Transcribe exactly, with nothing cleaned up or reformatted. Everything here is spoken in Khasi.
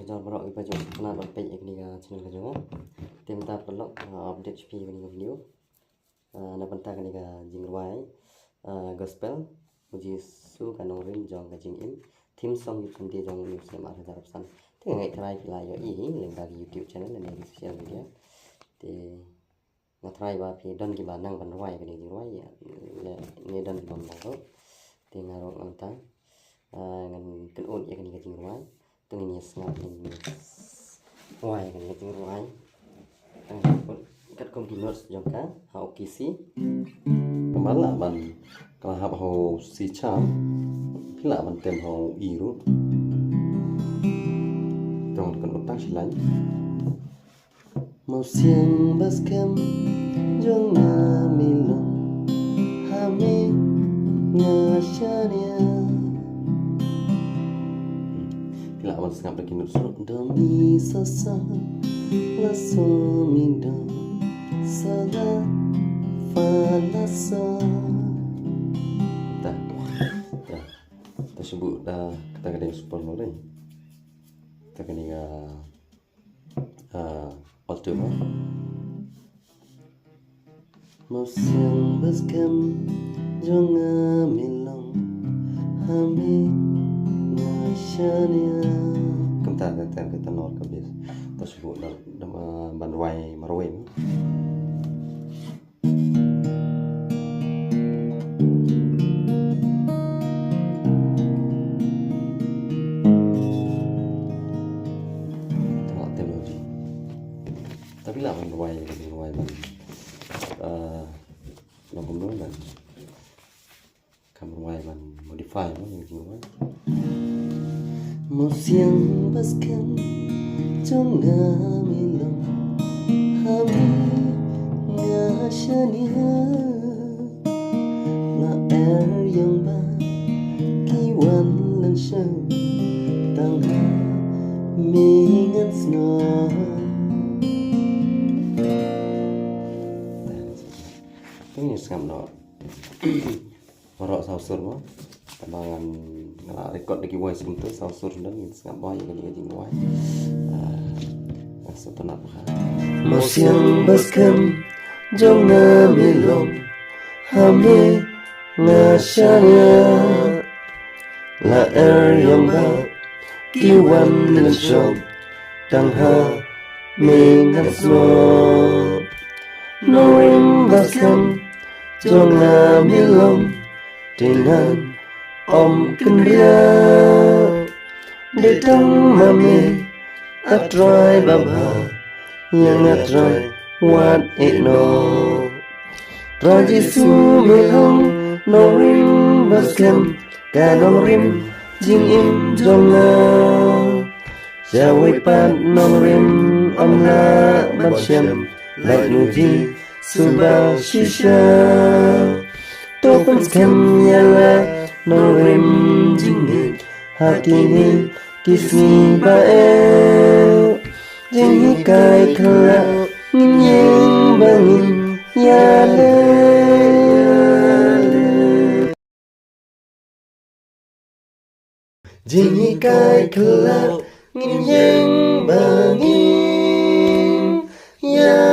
Jong baroh kiba ju sngewtynnat ban peit ïa kane ka channel ka jong nga. Te mynta paralok, ah, update sha phi ïa kane ka video. Ah, na bynta kane ka jingrwai, ah, gospel, U Jisu ka nongrim jong ka jingim. Theme song Youth Sunday jong u snem ar hajar arphew san. Te nga ngeit tharai phi la ïohi lyngba ki YouTube channel lane ki social media. Te nga tharai ba phi don kiba nang ban rwai kane ka jingrwai ïa, ne, ne don kiba nang ruh. Te nga ruh ngan ta, ah, ngan kynnoh ïa kane ka jingrwai. Te ngin ïa sngap, ngin ïa rwai kane ka jingrwai. Tang katkum ki notes jong ka ha u key C. Kumba lah ban ka la hap ha u C sharp. Phi lah ban tem ha u E ruh. Tang kynnoh tang shi lain. Mawsiang ba skhem jong nga me long, ha me nga shaniah. Phi lah ban sngap da ki notes ruh. Do mi sa sa, la so mi do, sa la fa la so. Ta, ta, ta shu buh da kata ka dei super no dei. Ta kane ka, ah, alto mo. Mawsiang ba skhem jong nga me long, ha me nga shaniah. Kumta, ta, ta, ka tenor ka bass. Ta shu buh da, da, ah, ban rwai marwei mo. Tengok teknologi. Tapi lah ban rwai, ban rwai ban, eh, long kumno ban. Kham rwai ban modify mo ïa ki rwai. Mawsiang ba skhem jong nga me long, ha me nga shaniah. La er ïong ba ki wan lynshop, tang ha me ngan snoh. Te ngin sngap noh. Baroh saw sur mo. Tangba ngan, nga la record da ki voice kumta, saw sur, ngin sngap bha ïa kane ka jingrwai. Ah, nga sngewtynnat bha. Mawsiang ba skhem jong nga me long, ha me nga shaniah. La er ïong ba ki wan lynshop, tang ha me ngan snoh. Nongrim ba skhem jong nga me long, te ngan ym kynriah. Dei tang ma me, A Trai babha, ïa nga Trai wat ïeh noh. Trai Jisu me long nongrim ba skhem, ka nongrim jingim jong nga. Sha wei pat nongrim ym lah ban shem, lait nu Jisu ba shisha. To pynskhem ïa la nongrim jingngeit, ha kine ki sngi ba eh. Jinghikai khlak ngin ïeng ba ngin ïaleh. Jinghikai khlak ngin ïeng ba ngin ïa